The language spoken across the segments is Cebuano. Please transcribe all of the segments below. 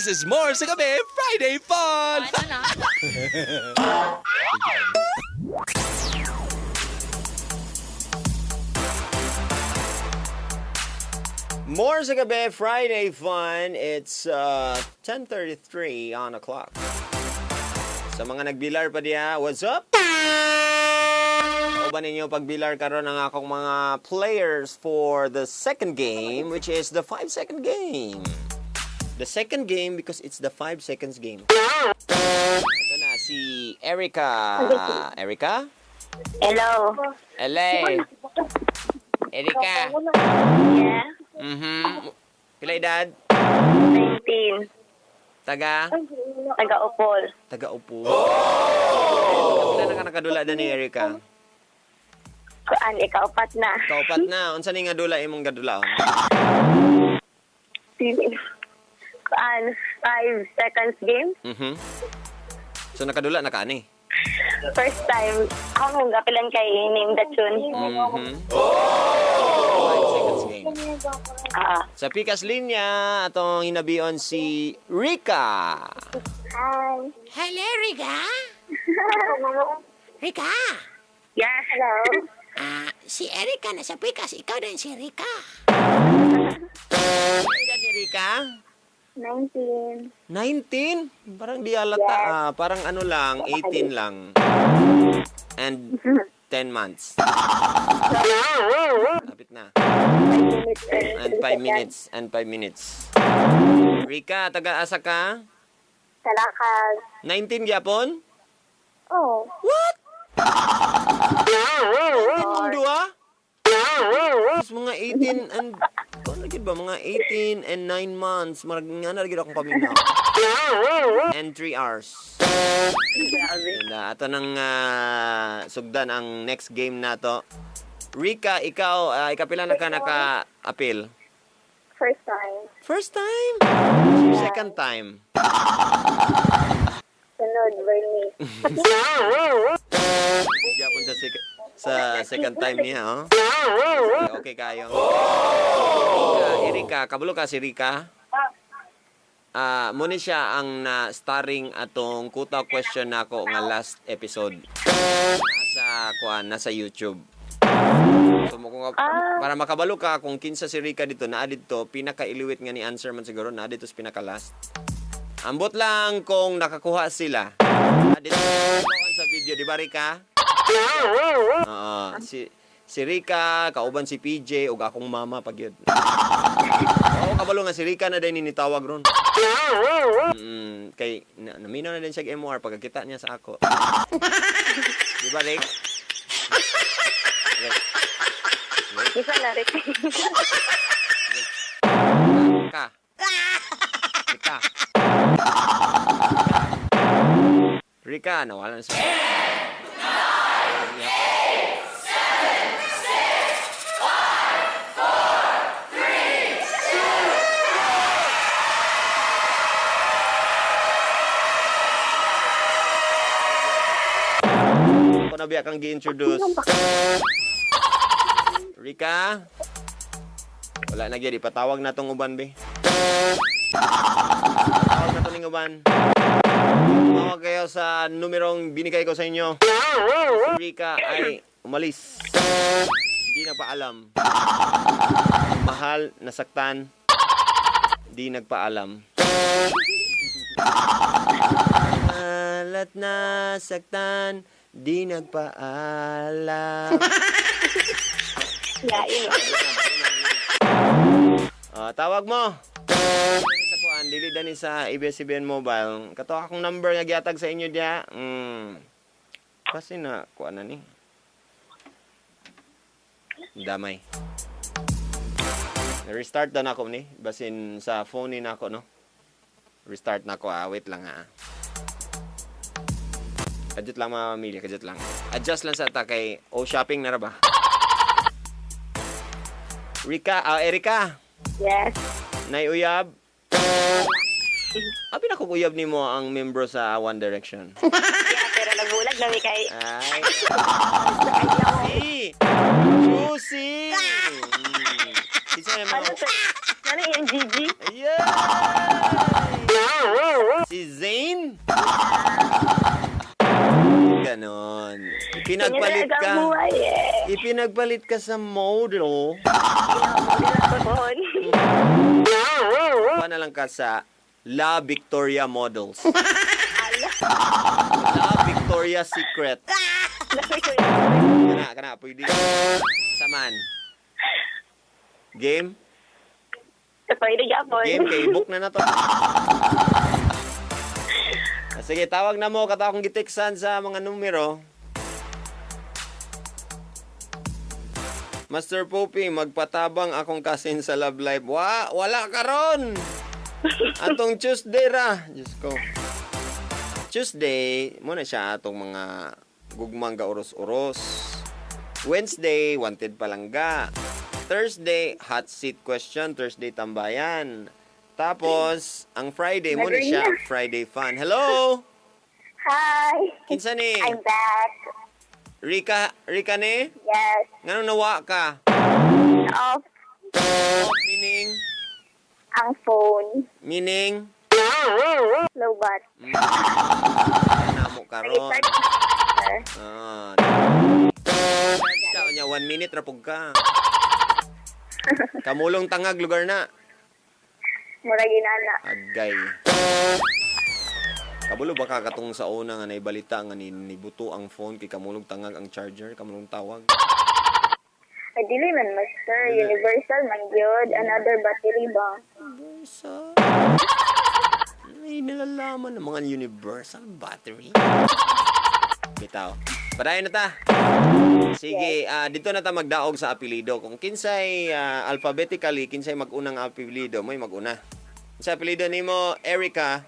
This is More sa Gabi, Friday Fun! Ano na? More sa gabi, Friday Fun. It's 10:33 on the clock. Sa mga nagbilar pa diya, what's up? Uban ninyo pagbilar karon ang akong mga players for the second game, which is the 5 second game. The second game because it's the 5 seconds game. Ito na si Erica. Erica? Hello. LA. Erica. Yeah. Pila edad? 19. Taga? Taga-Upol. Taga-upo. Oh! Pila na ka nakadula na ni Erica? Kuan, ikaupat na. Kaupat na. Unsa ni nga dula imong gadulaon? Kuan, 5 seconds game. So nakadula na ka ani? First time, ako mong gapilan kay Name the Tune. 5 seconds game. Ah. Sa Pikas Linya, atong hinabion si Rika. Hi. Hello, Rika. Rika. Yes, hello. Ah, si Erika nasa Pikas. Ikaw din si Rika. Edad ni Rika? 19. 19? Parang di halata. Ah, parang ano lang, 18 lang. And 10 months. Lapit na. 5 minutes. And 5 minutes. And 5 minutes. Rika, taga-asa ka? Talakag. 19 gyapon? Oh. What? 19 mong duha? Mas mga 18 and... Ano gid ba? Mga 18 and 9 months. Marag nga na gid akong paminaw. And 3 hours. And, ato nang sugdan ang next game nato. Rika, ikaw, ikapila na ka naka-appeal? First time. First time? Second time? Sunod, Bernie. Gyapon sa second time niya, oh. Okay kayo. Erika, kabalo ka si Rika? Muna siya ang na starring atong kuta question nako nga last episode. Nasa kuan, nasa YouTube. So mo kung para makabalo ka kung kinsa si Rika dito naa didto pinakailiwit nga ni answer man siguro naa dito sa pinaka last. Ambot lang kung nakakuha sila. Naa dito sa video, di ba Rika? Oo, si Rika, kauban si PJ ug akong mama pag yun. Oo, kabalo nga si Rika na din nitawag ron. Kay naminaw na din siya og MR pagkakita niya sa ako. Di ba, Rick? Rick. Rick. Isa na, Rick. Ka. Rika. Rika, nawala na siya. 10, 9, 8, 7, 6, 5, 4, 3, 2. Ako na biya kang gi-introduce. Rika? Wala na gyud, ipatawag na tong uban be. Patawag na to ning uban. Tumawag kayo sa numerong binigay ko sa inyo. Si Rika ay umalis. Hindi nagpaalam. Mahal, nasaktan. Hindi nagpaalam. Mahal at nasaktan, di nagpaalam. Lain. Tawag mo. Sa kuan, dili dani sa ABS-CBN Mobile. Kato akong number nga gihatag sa inyo diya. Kasi na kuan na ni. Damay. Restart na nako ni. Basin sa phone ni nako no. Restart na ko ah. Wait lang ah. Adjust lang mga pamilya, adjust lang. Adjust lang sa ta kay o shopping na ra ba? Rika, Erika. Yes. Nay uyab. Abi na kung uyab nimo ang membro sa One Direction. Yeah, pero nagbulag na mi kay. Ay. Si. Juicy. Isa naman. Ano sa? Ano yung GG? Yeah. ganon. Ipinagpalit Ganyan talaga ka. ang buhay eh. Ipinagpalit ka sa model. Model ako doon. Pa na lang ka sa La Victoria Models. La Victoria Secret. Kana, kana, pwede. Saman. Game? Pwede gyapon. Game, kay book na na to. Ah, sige, tawag na mo. Kata akong gitiksan sa mga numero. Master Poppy, magpatabang akong kasin sa love life. Wa, wala karon. Atong Tuesday ra. Diyos ko. Tuesday, muna siya atong mga gugmang gauros-uros. Wednesday, wanted palangga. Thursday, hot seat question. Thursday, tambayan. Tapos, ang Friday, muna Nag-ring siya, na. Friday fun. Hello! Hi! Kinsa ni? I'm back. Rika, Rika ni? Yes. Ngano nawa ka? Off Meaning? ang phone. Meaning? Low bat. Namo karon. Nag-start na, sir. Ah. Ikaw niya, 1 minute ra pug ka. Kamulong tangag lugar na. Mura ginana. Agay. Kabulo ba ka katong sa una nga naibalita nga ni nibuto ang phone kay kamulong tangag ang charger, kamulong tawag? Ay, dili man, master. Universal man gyud. Another battery ba? Universal. May nalalaman ng mga universal battery. Bitaw. Padayon na ta. Sige, dito na ta magdaog sa apelido. Kung kinsay alphabetically, kinsay mag-unang apelido, mo'y mag-una. Sa apelido nimo, Erica?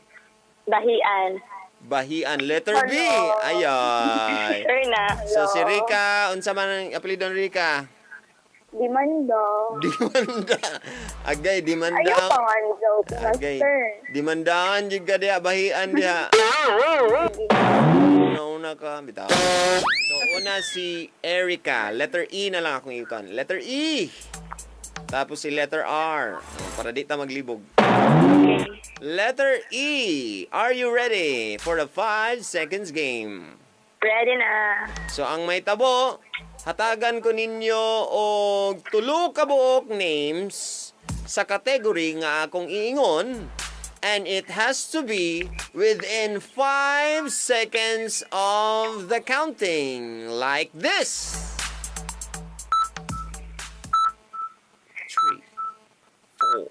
Bahian. Bahian, letter B. Hello. Ayay. Sure na. So si Rica, unsa man ang apelido ni Rica? Dimando. Dimanda. Agay, dimanda. Ayaw pa man joke, Agay. master. Dimandaan jud ka diha, bahian diha. Una-una ka, bitaw. So una si Erica, letter E na lang akong ikon. Letter E. Tapos si letter R. Oh, para di ta maglibog. Okay. Letter E. Are you ready for the 5 seconds game? Ready na. So ang may tabo, hatagan ko ninyo og tulo ka buok names sa category nga akong iingon and it has to be within 5 seconds of the counting, like this. Three, four,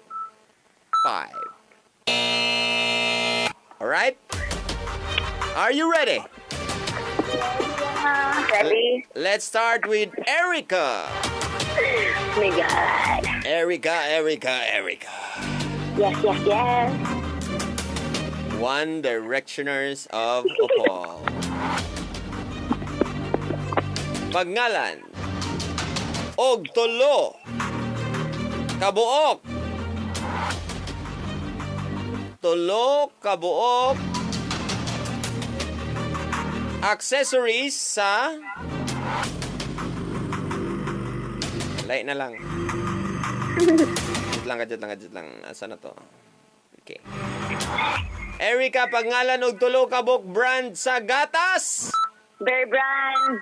five. All right? Are you ready? Ready? Let's start with Erica. Oh my God. Erica, Erica, Erica. Yes. One Directioners of Opol. Pagngalan og tulo kabuok. Tulo kabuok accessories sa. Lay na lang. Wait lang, kadjut lang, kadjut lang. Asa na to? Okay. Erica, pangalan og tulo ka buok brand sa gatas. Bear Brand,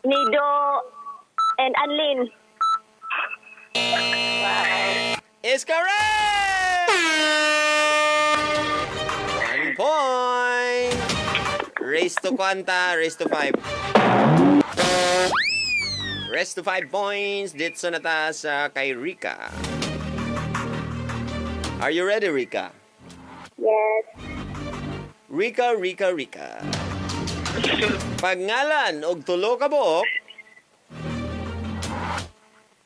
Nido, and Anlin. Wow. Is correct! 1 point. Race to kwanta, race to 5. Race to 5 points. Dito na ta sa kay Rika. Are you ready, Rika? Yes. Rika, Rika, Rika. Pangalan og tulo ka buok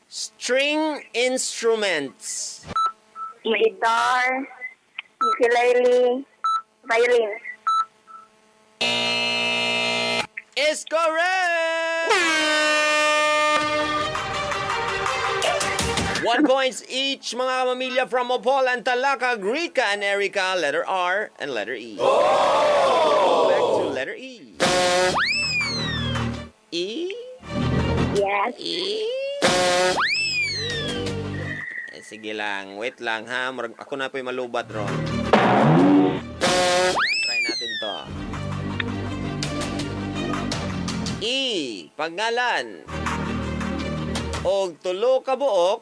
string instruments. Guitar, ukulele, violin. Is correct! 1 points each, mga kamamilya from Opol and Talakag, Rika and Erica, letter R and letter E. Back to letter E. E? Yes. E? Eh, sige lang, wait lang ha. Murag, ako na po'y malubat ron. Try natin to. Pangalan og tulo ka buok.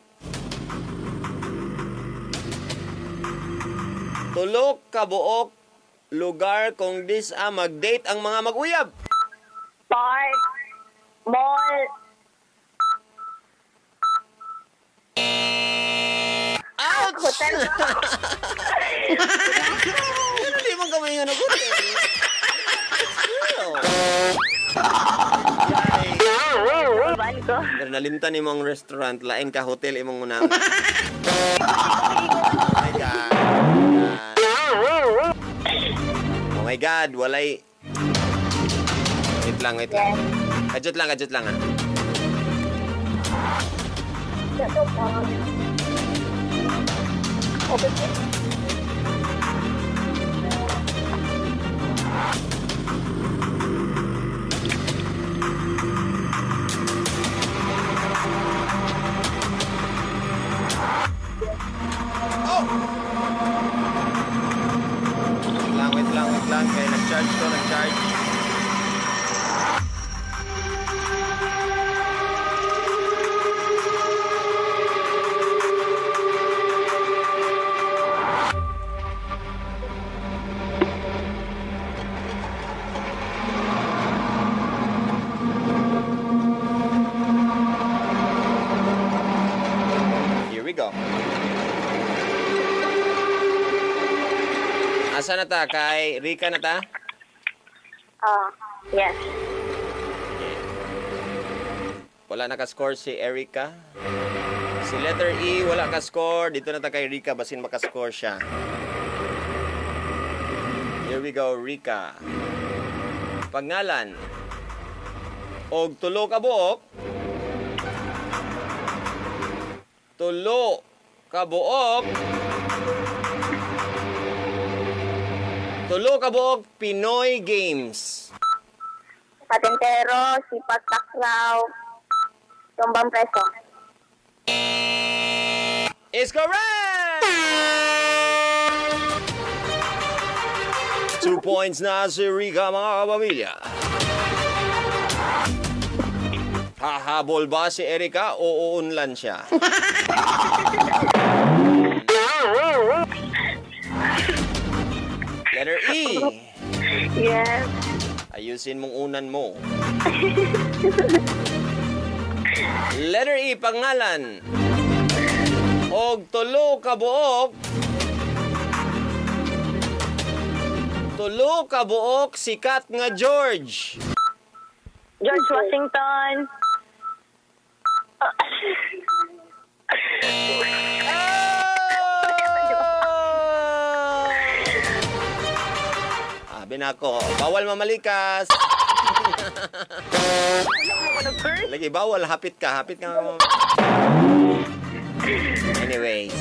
Tulo ka buok lugar kung dis-a mag-date ang mga mag-uyab. Park. Mall. Ouch! Hotel. Pero di man kamay nga nag-hotel. Ban ko. Pero nalimtan imong restaurant, lain ka hotel imong una. Oh my God. Oh my God, walay. Wait lang, wait lang. Yes. Kadyot lang ah. Wait lang, wait lang, wait lang. Kaya nag-charge to, nag-charge. Here we go. Asa na ta? Kay Rika na ta? Ah, yes. Wala naka-score si Erica. Si letter E, wala ka-score. Dito na ta kay Rika, basin maka-score siya. Here we go, Rika. Pangalan. Og tulo ka buok. Tulo ka buok. Tulo ka buok Pinoy Games. Patentero, Sipak Takraw, Tumbang Preso. Is correct! 2 points na si Rika, mga kapamilya. Hahabol ba si Erika o uunlan siya? Letter E. Yes. Ayusin mong unan mo. Letter E, pangalan. Og tulo ka buok. Tulo ka buok sikat nga George. George Washington. Oh! Sabi na ako, bawal mamalikas. Lagi, bawal, hapit ka, hapit ka. Anyways,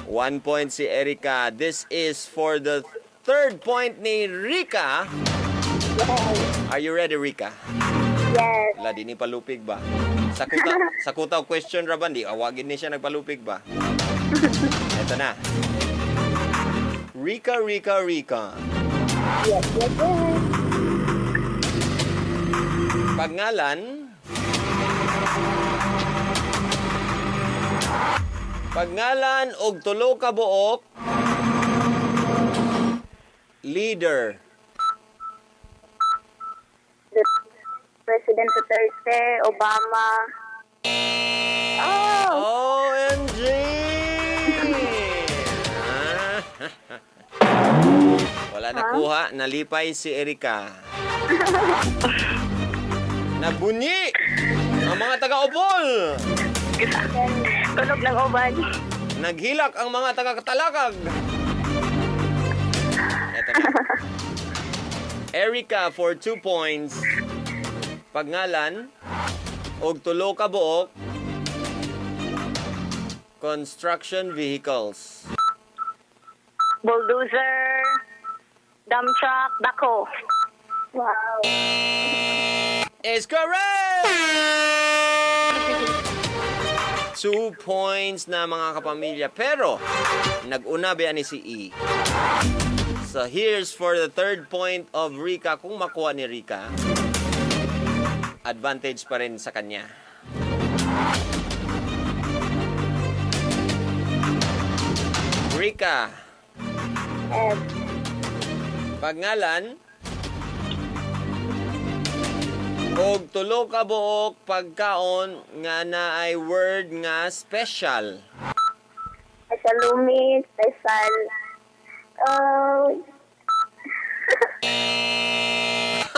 1 point si Erika. This is for the third point ni Rika. Are you ready, Rika? Yes. Wala, di ni palupig ba? Sa kutaw question ra ba? Di, awagin ni siya nagpalupig ba? Eto na. Rika, Rika, Rika. Yes, yes, yes. Pangalan. Pangalan og tulo ka buok leader. President Duterte, Obama. Oh! OMG! Wala nakuha, nalipay si Erika. Nabunyi ang mga taga-Opol. Tunog ng uban. Naghilak ang mga taga-Katalakag. Eto na. Erika for 2 points. Pagngalan og tulo ka buok construction vehicles. Bulldozer, dump truck, backhoe. Wow. Is correct! 2 points na mga kapamilya. Pero, nag-una ba ni si E? So, here's for the third point of Rika. Kung makuha ni Rika. Advantage pa rin sa kanya. Rika, Yes. Pangalan og tulo ka buok pagkaon nga naay word nga special. Special lumi, special...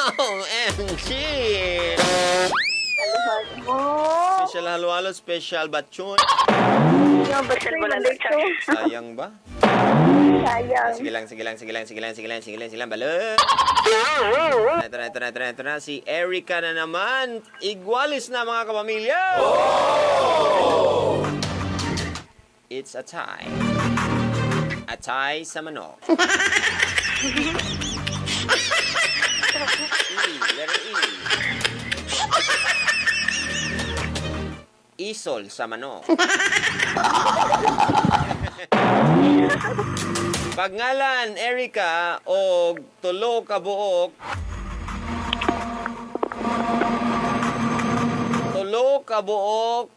OMG! Mo. Special halo-halo, special batchon. Yung Special bulalo. Sayang ba? Sayang. Sige lang, sige lang, sige lang, sige lang, sige lang, sige lang, sige lang, balik. Ito na, ito na, ito na, ito na. Si Erica na naman. Igualis na, mga kapamilya. It's a tie. A tie sa manok. E, letter E. Isol sa manok. Pagngalan, Erica, og tulo ka buok, tulo ka buok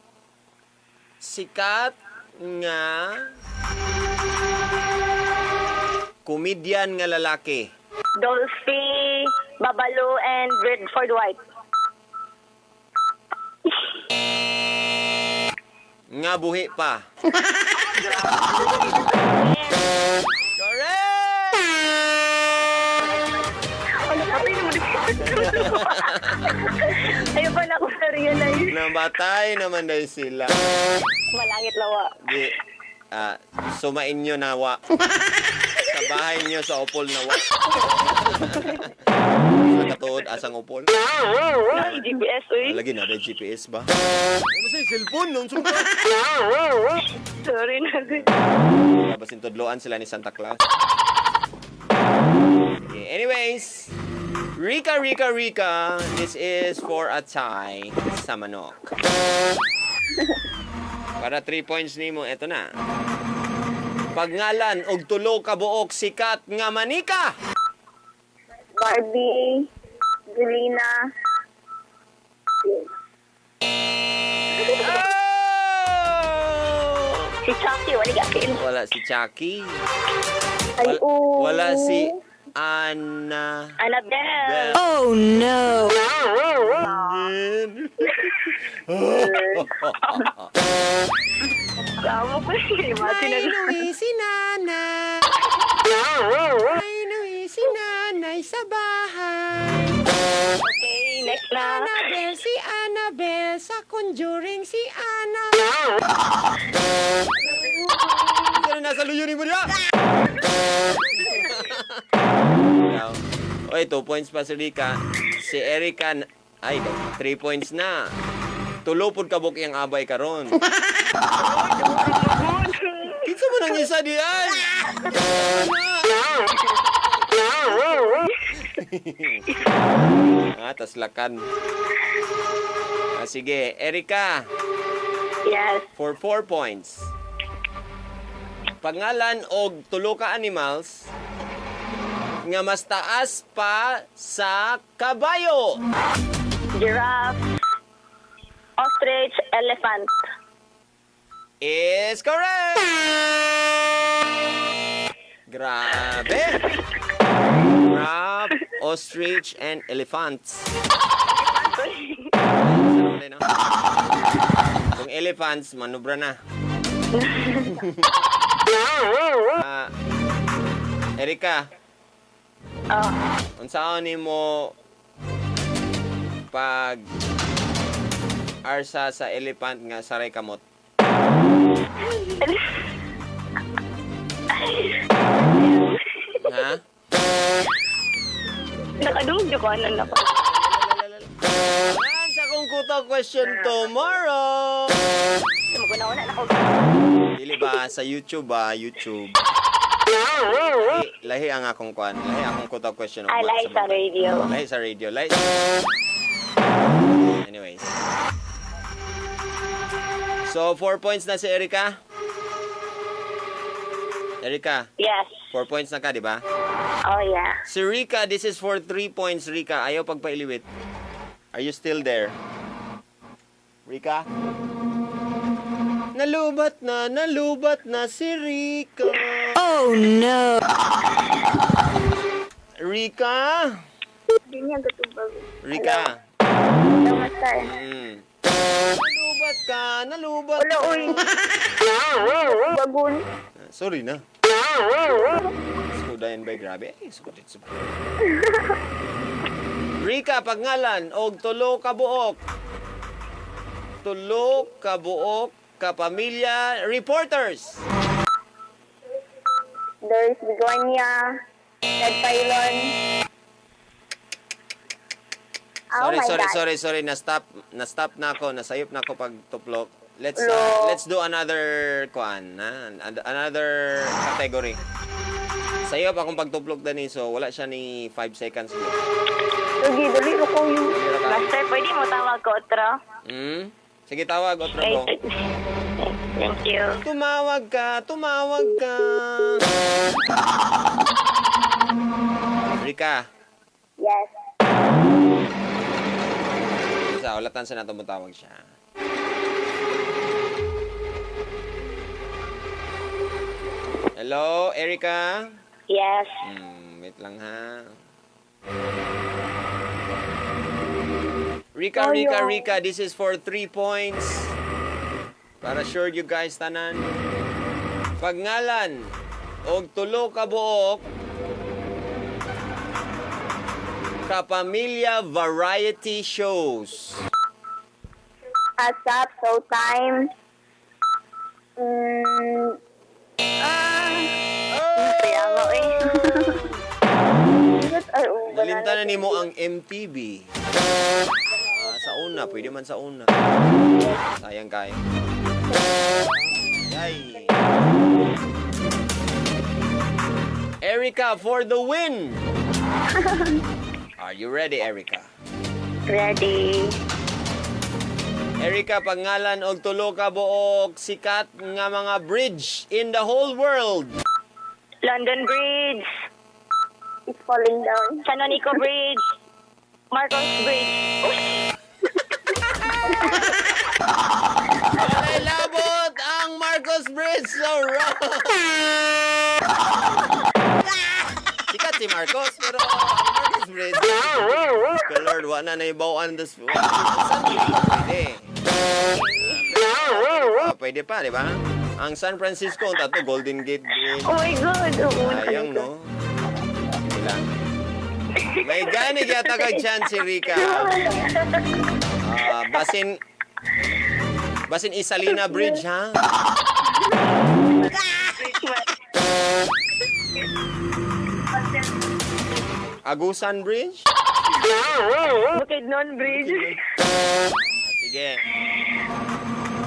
sikat nga komedyan nga lalaki. Dolphy, Babalo, and Redford White. Nga buhi pa. Correct! Ano ka ba yung Ayun pa na ako na-realize. Namatay naman dahil sila. Malangit lawa. Di, sumain nyo nawa. Sa bahay nyo sa upol nawa. Sa katuod, asang upol. Ay, GPS, uy. Lagi na, may GPS ba? Ano sa cellphone? Nung sumpa. Sorry na. Basin tudloan sila ni Santa Claus. Okay, anyways, Rika, Rika, Rika, this is for a tie sa manok. Para 3 points nimo, eto na. Pagngalan og tulo ka buok sikat nga manika. Barbie, Julina. Oh! Si Chucky, wala gapin. Wala si Chucky. Ay, Wala, oo. wala si Anna. Annabelle. Bell. Oh no! Kamo ko siya. Imagine na. Ay, si Nanay. Ay, nuwi si Nanay sa bahay. Okay, next na. Annabelle, si Annabelle, sa Conjuring si Anna. Pero nasa luyo ni mo niya. Oy, 2 points pa si Rika. Si Erica, ay, 3 points na. Tulo pud kabuk iyang abay karon. Kinsa man ang isa diyan? Taslakan. Sige, Erica, Yes. For 4 points. Pangalan og tulo ka animals nga mas taas pa sa kabayo. Giraffe, ostrich, elephant. Is correct! Grabe! Giraffe, ostrich, and elephants. Kung elephants, manubra na. Erika, Oh, unsaon nimo pag arsa sa elephant nga saray kamot? Ha? Nakadungog ko ano na ko. Yan sa akong kuto question tomorrow. Maguna-una na ako. Dili ba sa YouTube ba? YouTube. Lahi, lahi ang akong kuan. Lahi akong kuto question. Ah, lahi sa radio. Lahi sa radio. Lahi. Anyways. So, 4 points na si Erika. Erika, Yes. 4 points na ka, di ba? Oh, yeah. Si Rika, this is for 3 points, Rika. Ayaw pagpailiwit. Are you still there? Rika? Nalubat na si Rika. Oh no! Rika? Di niya gatubag. Rika. Hello, Master. Nalubat ka, nalubat. Wala, uy. Bagun. Ah, sorry na. Skudayan ba? Grabe. Eh, sukod ito. Rika, pagngalan, og tulo ka buok. Tulo ka buok kapamilya reporters. Doris Begonia. Ted Pylon. Oh Sorry, my sorry, God. sorry, sorry. Na-stop na ako. Nasayop na ako pag tuplok. Let's Lo. let's do another kuan, ha? Another category. Sayop akong pagtuplok dani, so wala siya ni 5 seconds. Sige, dali ko ko yun. Master, pwede mo tawag ko otro? Sige, tawag otro ko. Ay, thank you. Tumawag ka, tumawag ka. Rika, Yes. sa ulatan sa nato mo tawag siya. Hello, Erica? Yes. Wait lang ha. Rika, Rika, Rika, this is for 3 points. Para sure you guys tanan. Pagngalan og tulo ka buok kapamilya variety shows. ASAP, Showtime. Kaya mo eh. Ay, oh, Nalimtan na nimo ang MTV. Ah, sa una, pwede man sa una. Sayang kayo. Yay. Erica for the win. Are you ready, Erica? Ready. Erica, pangalan og tulo ka buok sikat nga mga bridge in the whole world. London Bridge. It's falling down. Canonico Bridge. Marcos Bridge. Uy! Walay labot ang Marcos Bridge. So wrong. Sikat si Marcos, pero ang Marcos Bridge. Lord, wala na ibawaan this. Pwede. Pwede pa, di ba? Ang San Francisco, ang tato, Golden Gate Bridge. Oh my God. Oo, Sayang, no? Sige lang. May gani yata kag chance si Rika. Ah, basin Isalina Bridge, ha? Agusan Bridge? Bukidnon Bridge. Sige.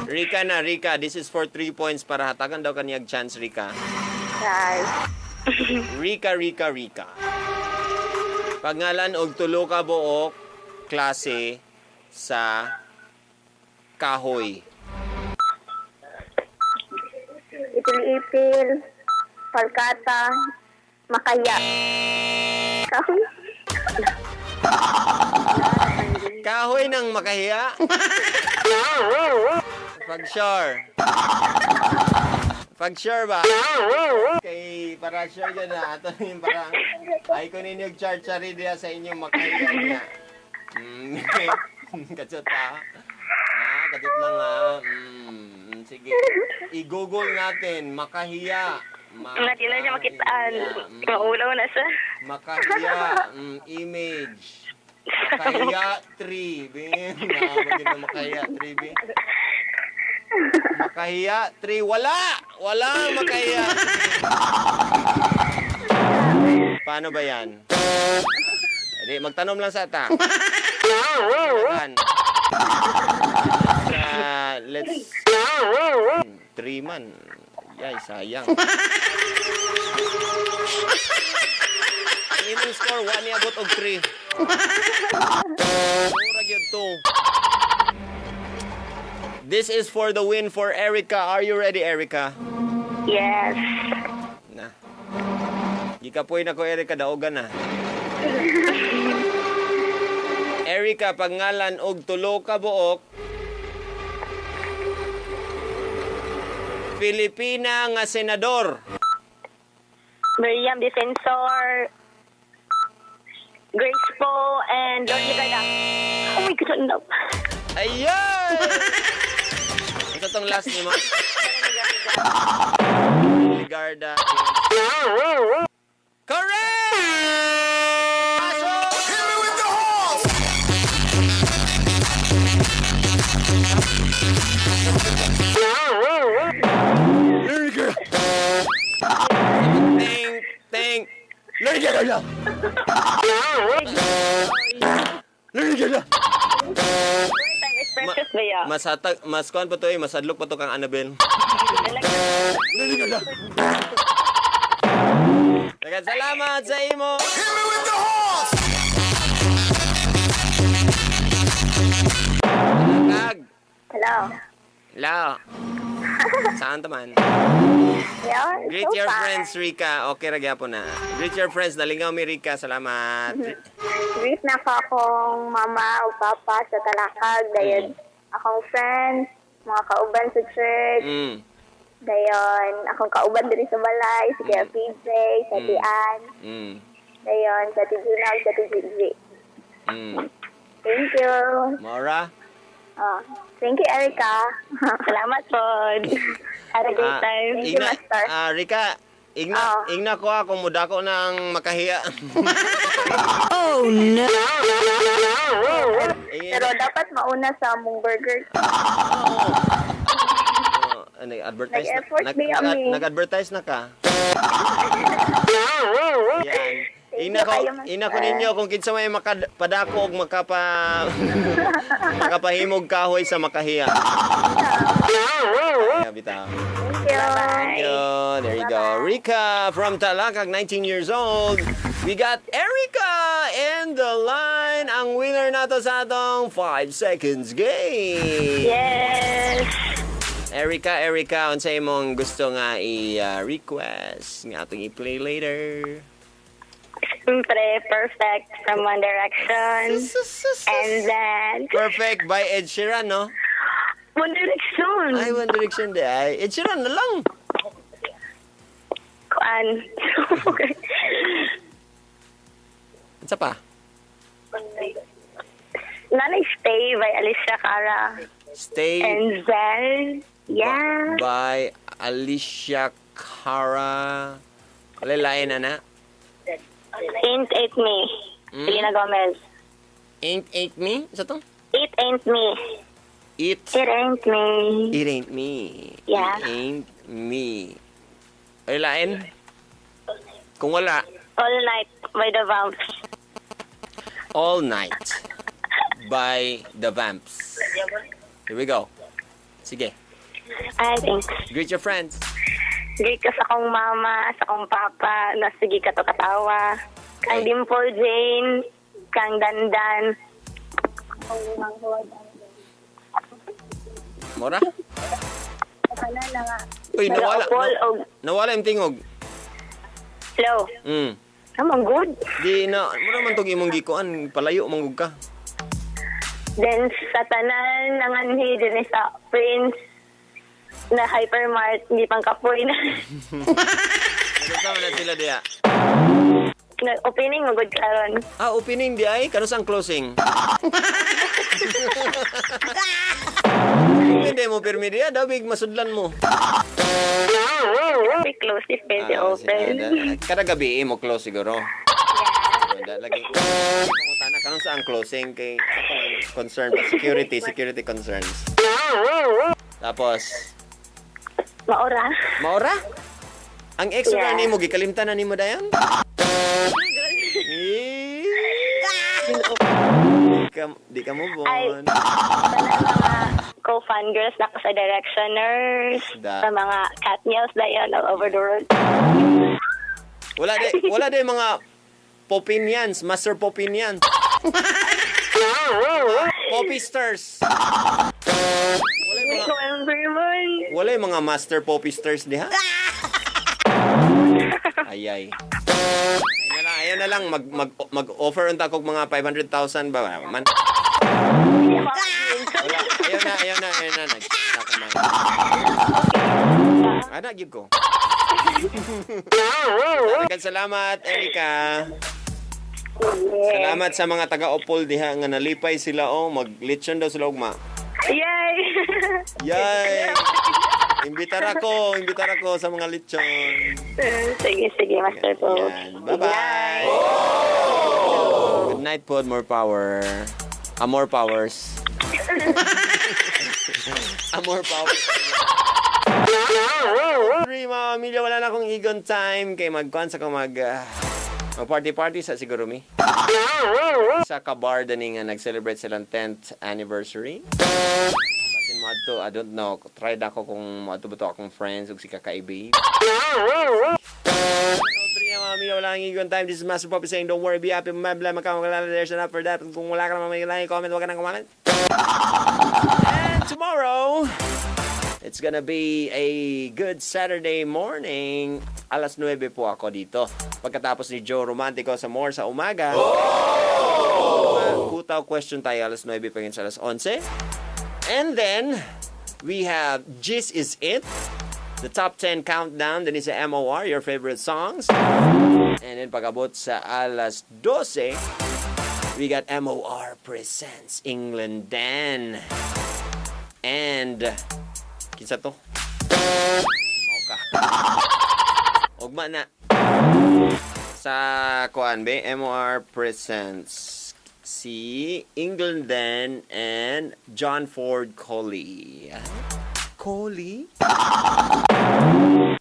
Rika na, Rika. This is for 3 points para hatagan daw kaniyag chance, Rika. Yes. Rika, Rika, Rika. Pangalan og tulo ka buok klase sa kahoy. Ipil-ipil, palkata, makaya. Kahoy. Kahoy ng makahiya? Pag sure. Pag sure ba? Kay para sure dyan na ato yung parang ay ko ninyo char-chari diya sa inyong makahiya niya. Katsot ha. Ah, katsot lang ha. Sige. I-google natin makahiya. Nga, di na siya makitaan. Maulaw na siya. Makahiya. Image. Makahiya 3. Bin. Nakabagin na makahiya 3, bin. Makahiya 3. Wala! Wala makahiya 3. Paano ba yan? Edi, magtanom lang sa ta. Let's 3 man. Yay, sayang. Ang imong score, 1 ni abot og 3. Mura gyud to. This is for the win for Erica. Are you ready, Erica? Yes. Na. Gikapoy na ko, Erica. Daogan na. Erica, pangalan og tulo ka buok Filipina nga senador. Miriam Defensor, Grace Poe, and Lord Ligarda. Oh my God, no. Ayun! Ito tong last ni mo. Ligarda. Correct! Pasok! Hit me with the horns. Ting, ting. Ligarda! Ligarda! Time is precious ba ya? Mas hatag, mas kuan pa to eh, mas adlok pa to kang Annabelle. Ligarda! Daghang salamat sa imo. Hit me with the horns. Tag. Hello. La. Saan taman? Yeah, Greet so your far. friends, Rika. Okay ra gyapon na. Greet your friends. Nalingaw mi, Rika. Salamat. Greet na ko akong mama o papa sa Talakag. Dayon, akong friends, mga kauban sa church. Dayon, akong kauban diri sa balay, si Kuya PJ, sa Tian. Dayon, sa Ate Gina, ug sa Ate Gigi. Thank you. Maura? Oh, thank you, Erica. Salamat po. Had a great time. Thank you, Igna, Master. Rika, igna, Oo. igna ko ako, mudako ng makahiya. Oh no! Pero dapat mauna sa mong burger. Oh, nag-advertise na, Nag-effort ba yun, eh? nag-advertise na ka. Yan. Thank Ina you ko, kayo, Master. ina ko ninyo kung kinsa may makapadako og makapahimog kahoy sa makahiya. Yeah, bitaw. Thank you. Thank you. There you go. Rika from Talakag, 19 years old. We got Erica in the line. Ang winner nato sa atong 5 seconds game. Yes. Erica, Erica, unsa imong gusto nga i-request nga atong i-play later? Siyempre, Perfect from One Direction. And then, Perfect by Ed Sheeran, no? One Direction. Ay, One Direction di ay. Ed Sheeran na lang. Kuan. Unsa pa? Nanay Stay by Alicia Cara. Stay And then, yeah. by Alicia Cara. Wala lain na na. Ain't It Me. Selena Gomez. Ain't Ain't Me? Isa to? It Ain't Me. It It Ain't Me. It Ain't Me. Yeah. It Ain't Me. Ay, lain? Kung wala, All Night by The Vamps. All Night by The Vamps. Here we go. Sige. Ay, thanks. Greet your friends. Greet ko sa akong mama, sa akong papa, na sige ka to katawa. Kang Ay. Dimple Jane, kang Dandan. Mora? Uy, nawala. Nagaupol og Nawala yung tingog. Hello. Amang good. Di na, mura man tong imong gikuan, palayo manggug ka. Then sa tanan nanganhi din sa Prince na hypermart, hindi pang kapoy na. Kasama na sila diya. Nag-opening magod karon. Ah, opening di ay? Kano ang closing? Hindi mo pirmi diya, daw big masudlan mo. We close if pwede Ah, open. Kada gabi eh, mo close siguro. Yeah. Lagi. Pangutana kano sa ang closing kay ako ang concern ba security concerns. Tapos Maora. maora? Ang ex Yeah. yeah. nimo gikalimtan na nimo dayon? Eh. Di ka move Ay. on. Tanan mga co-fan girls na sa Directioners, Da. sa mga cat meows dayon all over the world. Wala de mga Popinians, Master Popinians. Popisters. Wala yung mga, Remember man. wala yung mga Master Popisters diha. Ay ay. Ay na lang, Ayaw na lang mag mag mag-offer unta kog mga 500,000 ba man. Hindi ako ang Wala, ayaw na, ayaw na, ayaw na. Nag ako man. Ana gyud ko. Daghang salamat, Erika. Salamat sa mga taga-Opol diha nga nalipay sila, oh, maglitsyon daw sila ugma. Yay! Yay! Imbitar ako sa mga lechon. Sige, sige, Master Po. Yan. Bye-bye. Good night po. More power. Ah, more powers. Ah, more powers. Three, mga pamilya, wala na akong igon time. Kay magkuhan sa ko mag party-party sa siguro mi. Sa kabar dani nga nag-celebrate silang 10th anniversary. Basin mo adto, I don't know. Try na ako kung moadto ba to akong friends ug si kakaibi. Three, mga amiga, wala kang igon time. This is Master Poppy saying, don't worry, be happy. Mabla, magkamagalala, there's enough for that. Kung wala ka naman may like, comment, wag ka nang comment. And tomorrow, it's gonna be a good Saturday morning. Alas 9 po ako dito. Pagkatapos ni Joe Romantico sa More sa umaga. Oh! Kutaw question tayo alas 9 pa sa alas 11. And then, we have Gis Is It. The top 10 countdown din sa MOR, your favorite songs. And then pag-abot sa alas 12, we got MOR Presents England Dan. And, kinsa to? Mao ka. Ugma na. Sa kuan be, MOR Presents si England Dan and John Ford Coley. Coley?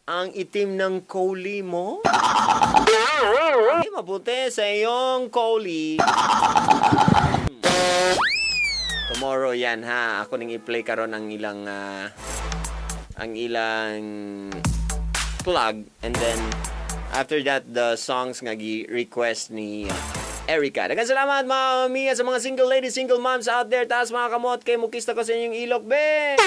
Ang itim ng Coley mo? Ay, mabuti sa iyong Coley. Tomorrow yan ha. Ako ning i-play karon ang ilang plug and then after that, the songs nga gi-request ni Erica. Daghang salamat, mga Mia, sa mga single ladies, single moms out there. Taas mga kamot kay mukista ko sa inyong ilok, be.